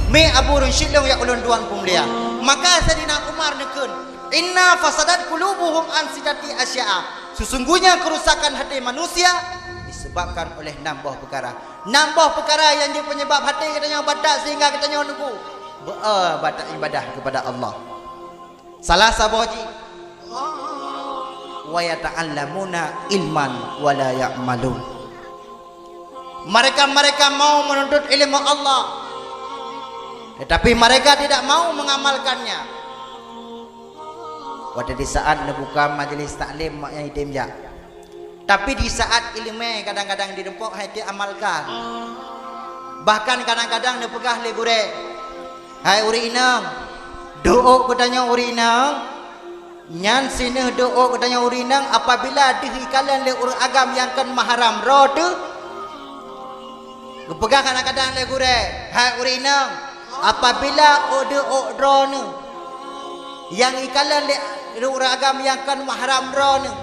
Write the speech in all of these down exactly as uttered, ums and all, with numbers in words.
Mi Abu Run Syedlong ya ulôn tuan peumulia. Maka Saidina Umar neukheun, "Inna fasadat qulubuhum an sittati asya'a." Sesungguhnya kerusakan hati manusia disebabkan oleh enam boh peukara. Enam boh peukara nyang jeuet penyebab hati geutanyoe batak sehingga geutanyoe nuku beu-, eh, batak ibadah kepada Allah. Salah saboh jih, "Wa yata'allamuna ilman wa la ya'malun." Mereka-mereka mau menuntut ilmu Allah, tetapi mereka tidak mau mengamalkannya. Watée di saat neubuka majelis taklim mak nyang item jak. Tapi di saat ileumé kadang-kadang dirumpok hai teuamalkan. Bahkan kadang-kadang neupeugah lé gurée, "Hai ureuëng inong, deuh ôk geutanyoe ureuëng inong." Nyan sineuh deuh ôk geutanyoe ureuëng inong apabila deuh ikalon lé ureuëng agam nyang kon mahram droe teuh. Geupeugah kadang-kadang lé gurée, "Hai ureuëng inong, apabila ôk deuh ôk droeneuh nyang ikalon lé ureuëng agam nyang kon mahram droeneuh,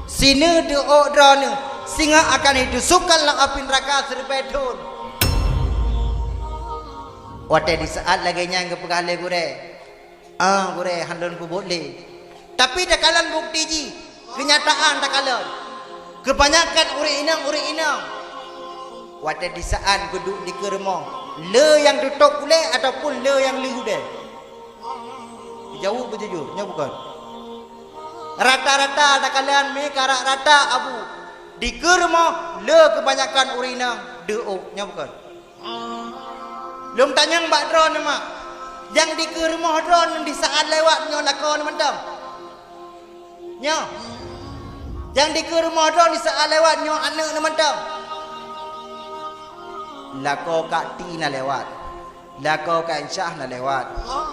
sineuh deuh ôk droeneuh, singoh akan itusukan lam api neuraka siribée thon." Watée di saat lagée nyan geupeugah lé gurée, "Ah, gurée, hán lôn peubuet lé." Tapi takalon bukti jih, keunyataan takalon. Keubanyakan ureuëng inong, ureuëng inong. Watée di saat geuduek dikeue rumoh, le nyang tutôb ulée ataupun le nyang lheueh udée? Jaweueb beujujur, nyoe bukon. Rata-rata takalon mi karab rata abu. Dikeue rumoh, le keubanyakan ureuëng inong deuh ôk, nyoe bukon. Lôn tanyong bak droeneuh mak, nyang dikeue rumoh droeneuh di saat lewat nyoe lakoe neuh mantong? Nyoe. Nyang dikeue rumoh droeneuh di saat lewat nyoe aneuëk neuh mantong? Lakoe Kak Ti na lewat. Lakoe Kak Insyah na lewat.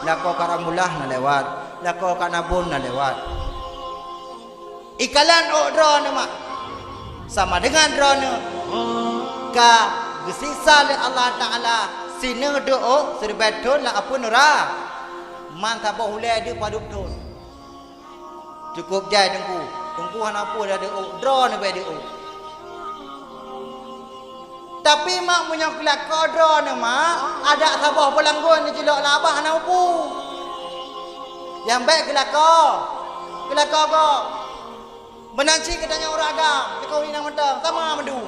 Lakoe Kak Ramullah na lewat. Lakoe Kak Nabon na lewat. Ikalon ôk droeneuh mak, sama deungon droeneuh ka geusiksa lé Allah Taala sineuh deuh ôk siribée thon lam apui neura-, man saboh ulée deuh padub thon. Cukôp jai teungku, teungku hana peue lé deuh ôk, droeneuh bèk deuh ôk. Tapi mak, meunyoe keu lakoe droeneuh mak, adak saboh beulangguen neujeulok lam abah hana mupu. Nyang bèk keu lakoe, keu lakoe gob. Meunan cit geutanyoe ureueng agam, lakoe inong mantong, sama mandum.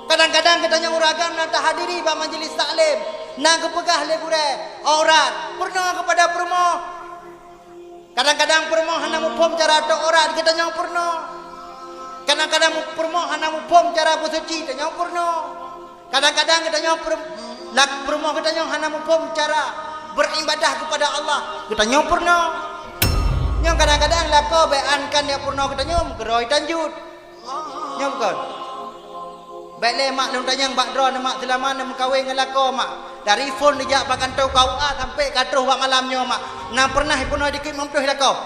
Kadang-kadang geutanyoe ureueng agam na tahadiri bak majlis taklim, na geupeugah lé gurèe, aurat peurunoe keupada peurumoh. Kadang-kadang peurumoh hana muphom cara tok aurat, geutanyoe peurunoe. Kadang-kadang mu-, peurumoh hana muphom cara beusuci, tanyoe peurunoe. Kadang-kadang geutanyoe peurum-, lak-, peurumoh geutanyoe hana muphom cara beuribadah keupada Allah, geutanyoe peurunoe. Nyoe kadang-kadang lakoe bèk ankan nyang peurunoe geutanyoe meukeuroi tanjut. Nyoe bukon? Bèk lé mak lôn tanyong bak droeneuh mak, seulama neumeukawen ngon lakoe mak. Dari phôn neujak bak kantô K U A sampai ka troh bak malam nyoe mak. Na peureunah ipeurunoe dikeue limong ploh lakoe?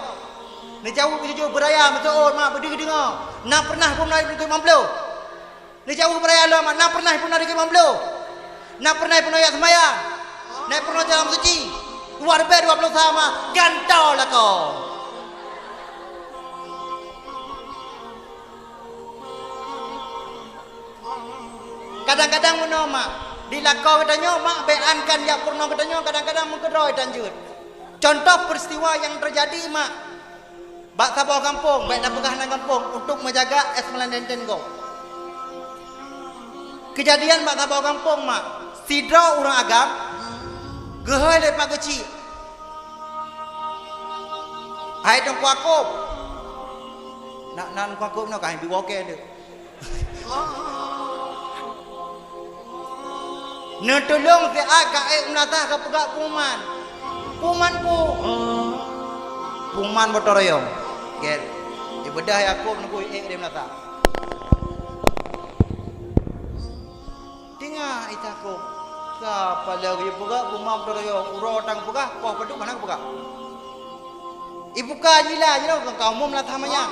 Neujaweueb jujur beuraya meutuot mak, beudeuh deungoe. Na peureunah ipeurunoe dikeue limong ploh? Neujaweueb beuraya lom mak, na peureunah ipeurunoe dikeue limong ploh? Na peureunah ipeurunoe jak seumayang? Na ipeurunoe cara meusuci? Luwa leubeh dua ploh sa mak, gantoe lakoe. Kadang-kadang meunoe mak, di lakoe geutanyoe mak bèk ankan jak peurunoe geutanyoe kadang-kadang meukeuroi tanjeuet. Contoh peristiwa nyang teujadi mak, bak saboh gampông, bèk tapeugah nan gampông, untuk meujaga es meulantén-tén gob. Keujadian bak saboh gampông mak, sidroe ureueng agam geuhôi lé Pak Geuchik. Hai Teungku Akôb. Nak nan Teungku Akôb nyoe ka hai biwoe kèe deuh. Neutulông siat ka ék meunasah ka peugah pengumuman. Pengumuman peue? Pengumuman gotong royong. Gèt. Ibeudôh Yakub neubui ék di meunasah. Teungoh Isa Yakub. Sapa lé geupeugah pengumuman gotong royong? Uroe tan peugah, poh padub hana peugah. Ibuka jila, jila ka umum lah sama nyan.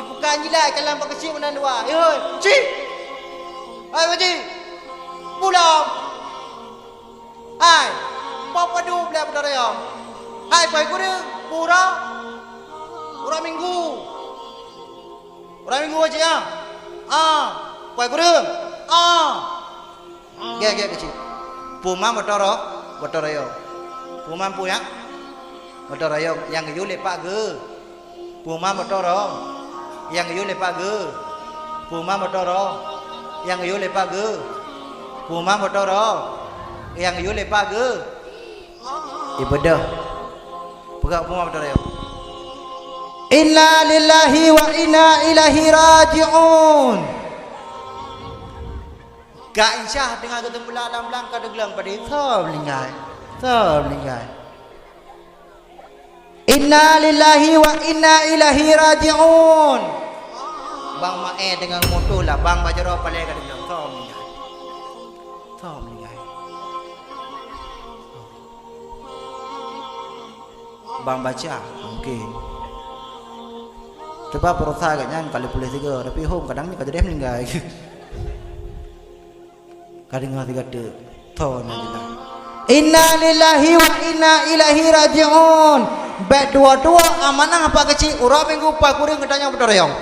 Ibuka jila, ikalon Pak Geuchik meunan dua. "Ihoi, Chik! Hai Pak Geuchik! Pulang! Hai, poh padub lé gotong royong? Hai, poh kureueng, uroe, uroe Minggu. Uroe Minggu cit, ah. Ah, poh kureueng. Ah." Gèt, gèt Geuchik. Pengumuman gotong royong. Gotong royong. Peuman peue nyan? Gotong royong nyang geuyue lé Pak Geu. Peuman gotong royong. Nyang geuyue lé Pak Geu. Peuman gotong royong. Nyang geuyue lé Pak Geu. Peuman gotong royong. Nyang geuyue lé Pak Geu. Ibadah. Peugah peuman gotong royong. Inna lillahi wa inna ilaihi raji'un. Kak Insyah teungoh geuteumula lam blang ka teugleng padé, "Soe meuninggai? Soe meuninggai?" "Inna lillahi wa inna ilaihi raji'un." Bang Maé deungon moto lah, bang bajaroe palée ka teugleng, "Soe meuninggai? Soe meuninggai?" Bang baca, mungkin. Cuba peurasa agak nyan kali puléh tiga, tapi hom kadang nyan ka jadi meuninggai. Ka deungoe sigoe teuk, thon aja lah. Inna lillahi wa inna ilaihi raji'un. Bèk tuwo-tuwo amanah Pak Keuchik, uroe Minggu pakureueng geutanyoe beuteuroyong.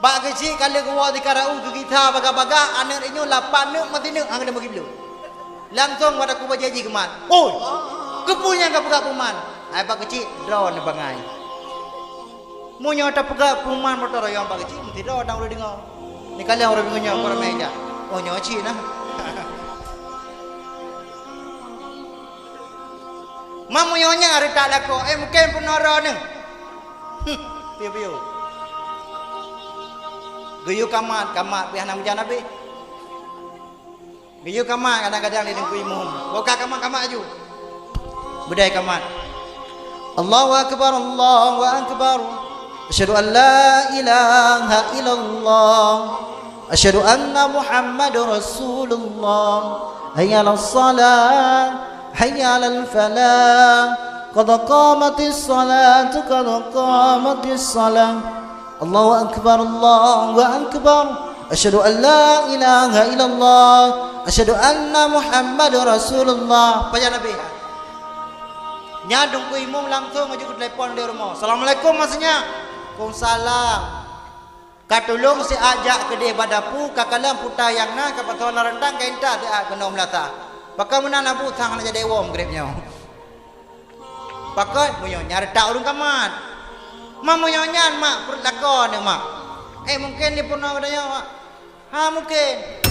Pak Keuchik ka lheueh geuwoe di Karawi geugisa bagah-bagah, aneuk inyoe lapan neuk meusineuk hana meugibleu. Langsong watèe kuba janji keumat. "Oi, keupeue nyang ka peugah peuman?" "Hai Pak Keuchik, droeneuh bangai." Meunyoe tapeugah peuman beuteuroyong Pak Keuchik, meusidroe dang ulôn deungoe. Ni kaleng ureueng nyoe, ureueng meja. Oh, nyoe cit nah. Meunyoe nyan hareuta lakoe, eh, mungken peunoh droeneuh. Huh, piye-piye. Geuyue kamat, kamat, pih hana meujan abéh. Geuyue kamat kadang-kadang di Teungku Imum. Boh ka kamat-kamat aju. Beudai kamat. Allahu akbar, Allahu akbar. Asyhadu an la ilaha illallah. Asyhadu anna Muhammadar Rasulullah. Hayya 'alas shalah, hayya 'alal falah. Qad qamatis shalatu, qad qamatis shalah. Allahu akbar, Allahu akbar. Asyhadu an la ilaha illallah. Asyhadu anna Muhammadar Rasulullah. Pajan abéh. Nyan Teungku Imum langsong aju geutelepon di rumoh. "Assalamualaikum, Mak Sinyak." "Waalaikumsalam." "Ka tulông siat jak keudeh bak dapu, ka kalon puta nyang na, ka pasoe lam rantang, ka intat siat keunoe meulasah. Pakon meunan Abu sang hana jadi woe meugreb nyoe." "Pakon?" "Meunyoe nyan hareuta ureueng kamat." "Mak, meunyoe nyan, Mak, peureulakon nyoe, Mak." "Eh, mungken di peunoh geutanyoe, Mak." "Ha, mungken."